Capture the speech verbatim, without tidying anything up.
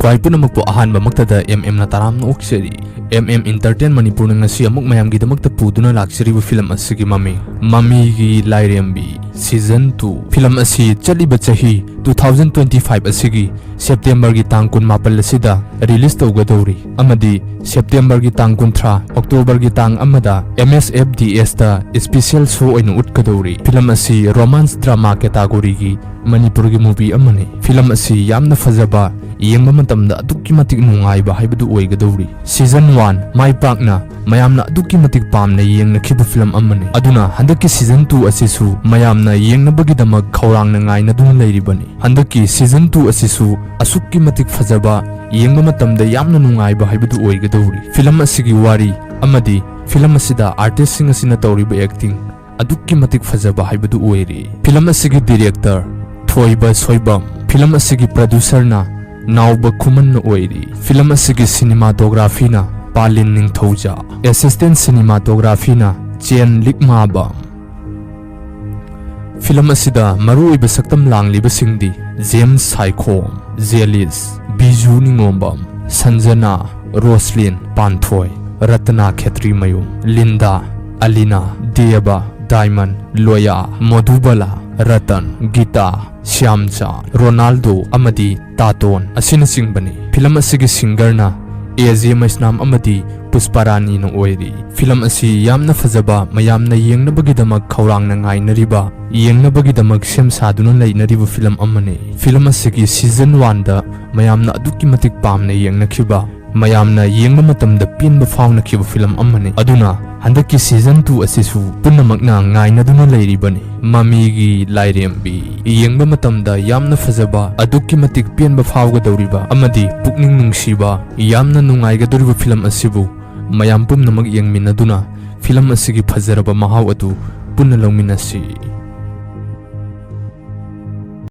ꯚꯥꯏ ꯄꯨꯝꯅꯃꯛꯄꯨ ꯑꯍꯥꯟꯕꯃꯛꯇꯗ ꯑꯦꯝ ꯑꯦꯝꯅ ꯇꯔꯥꯝꯅ ꯑꯣꯛꯆꯔꯤ꯫ ꯑꯦꯝ ꯑꯦꯝ Entertain ꯃꯅꯤꯄꯨꯔꯅ ꯉꯁꯤ ꯑꯃꯨꯛ ꯃꯌꯥꯝꯒꯤꯗꯃꯛꯇ ꯄꯨꯗꯨꯅ ꯂꯥꯛꯆꯔꯤꯕ ꯐꯤꯂꯝ ꯑꯁꯤꯒꯤ ꯃꯃꯤꯡ ꯃꯃꯤꯒꯤ ꯂꯥꯏꯔꯦꯝꯕꯤ Season two꯫ ꯐꯤꯂꯝ ꯑꯁꯤ ꯆꯠꯂꯤꯕ ꯆꯍꯤ two thousand twenty five ꯑꯁꯤꯒꯤ ꯁꯦꯞꯇꯦꯝꯕꯔꯒꯤ ꯇꯥꯡ ꯀꯨꯟꯃꯥꯄꯜ ꯑꯁꯤꯗ release ꯇꯧꯒꯗꯧꯔꯤ ꯑꯃꯗꯤ ꯁꯦꯞꯇꯦꯝꯕꯔꯒꯤ ꯇꯥꯡ ꯀꯨꯟꯊ꯭ꯔꯥ, ꯑꯣꯛꯇꯣꯕꯔꯒꯤ ꯇꯥꯡ ꯑꯃꯗ M S F D S ꯇ special show ꯑꯣꯏꯅ ꯎꯠꯀꯗꯧꯔꯤ꯫ ꯐꯤꯂꯝ ꯑꯁꯤ romance drama category ꯒꯤ ꯃꯅꯤꯄꯨꯔꯒꯤ movie ꯑꯃꯅꯤ꯫ ꯐꯤꯂꯝ ꯑꯁꯤ ꯌꯥꯝꯅ ꯐꯖꯕ, ꯌꯦꯡꯕ ꯃꯇꯝꯗ ꯑꯗꯨꯛꯀꯤ ꯃꯇꯤꯛ ꯅꯨꯡꯉꯥꯏꯕ ꯍꯥꯏꯕꯗꯨ ꯑꯣꯏꯒꯗꯧꯔꯤ꯫ Season one ꯃꯥꯏ ꯄꯥꯛꯅ ꯃꯌꯥꯝꯅ ꯑꯗꯨꯛꯀꯤ ꯃꯇꯤꯛ ꯄꯥꯝꯅ ꯌꯦꯡꯅꯈꯤꯕ ꯐꯤꯂꯝ ꯑꯃꯅꯤ꯫ ꯑꯗꯨꯅ ꯍꯟꯗꯛꯀꯤ Season two ꯑꯁꯤꯁꯨ ꯃꯌꯥꯝꯅ ꯌꯦꯡꯅꯕꯒꯤꯗꯃꯛ ꯈꯧꯔꯥꯡꯅ ꯉꯥꯏꯅꯗꯨꯅ ꯂꯩꯔꯤꯕꯅꯤ꯫ ꯍꯟꯗꯛꯀꯤ Season two ꯑꯁꯤꯁꯨ ꯑꯁꯨꯛꯀꯤ ꯃꯇꯤꯛ ꯐꯖꯕ, ꯌꯦꯡꯕ ꯃꯇꯝꯗ ꯌꯥꯝꯅ ꯅꯨꯡꯉꯥꯏꯕ ꯍꯥꯏꯕꯗꯨ ꯑꯣꯏꯒꯗꯧꯔꯤ꯫ ꯐꯤꯂꯝ ꯑꯁꯤꯒꯤ ꯋꯥꯔꯤ ꯑꯃꯗꯤ ꯐꯤꯂꯝ ꯑꯁꯤꯗ artist ꯁꯤꯡ ꯑꯁꯤꯅ ꯇꯧꯔꯤꯕ acting ꯑꯗꯨꯛꯀꯤ ꯃꯇꯤꯛ ꯐꯖꯕ ꯍꯥꯏꯕꯗꯨ ꯑꯣꯏꯔꯤ꯫ ꯐꯤꯂꯝ ꯑꯁꯤꯒꯤ director ꯊꯣꯏꯕ ꯁꯣꯏꯕꯝ, ꯐꯤꯂꯝ ꯑꯁꯤꯒꯤ producer ꯅ ꯅꯥꯎꯕ ꯈꯨꯃꯟꯅ ꯑꯣꯏꯔꯤ꯫ ꯐꯤꯂꯝ ꯑꯁꯤꯒꯤ cinematography ꯅ ꯄꯥꯂꯤꯟ ꯅꯤꯡꯊꯧꯖꯥ, assistant cinematography ꯅ ꯆꯦꯟ ꯂꯤꯛꯃꯥꯕꯝ꯫ ꯐꯤꯂꯝ ꯑꯁꯤꯗ ꯃꯔꯨꯑꯣꯏꯕ ꯁꯛꯇꯝ ꯂꯥꯡꯂꯤꯕꯁꯤꯡꯗꯤ ꯖꯦꯝꯁ ꯁꯥꯏꯈꯣꯝ, ꯖꯦꯂꯤꯁ, ꯕꯤꯖꯨ ꯅꯤꯉꯣꯝꯕꯝ, ꯁꯟꯖꯅꯥ, ꯔꯣꯁꯂꯤꯟ ꯄꯥꯟꯊꯣꯏ, ꯔꯇꯅꯥ ꯈꯦꯇ꯭ꯔꯤꯃꯌꯨꯝ, ꯂꯤꯟꯗꯥ, ꯑꯂꯤꯅꯥ, ꯗꯦꯕ, ꯗꯥꯏꯃꯟ, ꯂꯣꯌꯥ, ꯃꯣꯙꯨꯕꯂꯥ, ꯔꯇꯟ, ꯒꯤꯇꯥ, ꯁ꯭ꯌꯥꯝꯆꯥꯟ, ꯔꯣꯅꯥꯜꯗꯣ ꯑꯃꯗꯤ ꯇꯥꯇꯣꯟ ꯑꯁꯤꯅꯆꯤꯡꯕꯅꯤ꯫ ꯐꯤꯂꯝ ꯑꯁꯤꯒꯤ singer ꯅ ꯑꯦ ꯖꯦ ꯃꯩꯁꯅꯥꯝ ꯑꯃꯗꯤ ꯄꯨꯁꯄꯥꯔꯥꯅꯤꯅ ꯑꯣꯏꯔꯤ꯫ ꯐꯤꯂꯝ ꯑꯁꯤ ꯌꯥꯝꯅ ꯐꯖꯕ, ꯃꯌꯥꯝꯅ ꯌꯦꯡꯅꯕꯒꯤꯗꯃꯛ ꯈꯧꯔꯥꯡꯅ ꯉꯥꯏꯅꯔꯤꯕ, ꯌꯦꯡꯅꯕꯒꯤꯗꯃꯛ ꯁꯦꯝ ꯁꯥꯗꯨꯅ ꯂꯩꯅꯔꯤꯕ ꯐꯤꯂꯝ ꯑꯃꯅꯤ꯫ ꯐꯤꯂꯝ ꯑꯁꯤꯒꯤ Season one ꯗ ꯃꯌꯥꯝꯅ ꯑꯗꯨꯛꯀꯤ ꯃꯇꯤꯛ ꯄꯥꯝꯅ ꯌꯦꯡꯅꯈꯤꯕ, ꯃꯌꯥꯝꯅ ꯌꯦꯡꯕ ꯃꯇꯝꯗ ꯄꯦꯟꯕ ꯐꯥꯎꯅꯈꯤꯕ ꯐꯤꯂꯝ ꯑꯃꯅꯤ꯫ ꯑꯗꯨꯅ ꯍꯟꯗꯛꯀꯤ Season two ꯑꯁꯤꯁꯨ ꯄꯨꯝꯅꯃꯛꯅ ꯉꯥꯏꯅꯗꯨꯅ ꯂꯩꯔꯤꯕꯅꯤ꯫ ꯃꯃꯤꯒꯤ ꯂꯥꯏꯔꯦꯝꯕꯤ꯫ ꯌꯦꯡꯕ ꯃꯇꯝꯗ ꯌꯥꯝꯅ ꯐꯖꯕ, ꯑꯗꯨꯛꯀꯤ ꯃꯇꯤꯛ ꯄꯦꯟꯕ ꯐꯥꯎꯒꯗꯧꯔꯤꯕ ꯑꯃꯗꯤ ꯄꯨꯛꯅꯤꯡ ꯅꯨꯡꯁꯤꯕ, ꯌꯥꯝꯅ ꯅꯨꯡꯉꯥꯏꯒꯗꯧꯔꯤꯕ ꯐꯤꯂꯝ ꯑꯁꯤꯕꯨ ꯃꯌꯥꯝ ꯄꯨꯝꯅꯃꯛ ꯌꯦꯡꯃꯤꯟꯅꯗꯨꯅ ꯐꯤꯂꯝ ꯑꯁꯤꯒꯤ ꯐꯖꯔꯕ ꯃꯍꯥꯎ ꯑꯗꯨ ꯄꯨꯟꯅ ꯂꯧꯃꯤꯟꯅꯁꯤ꯫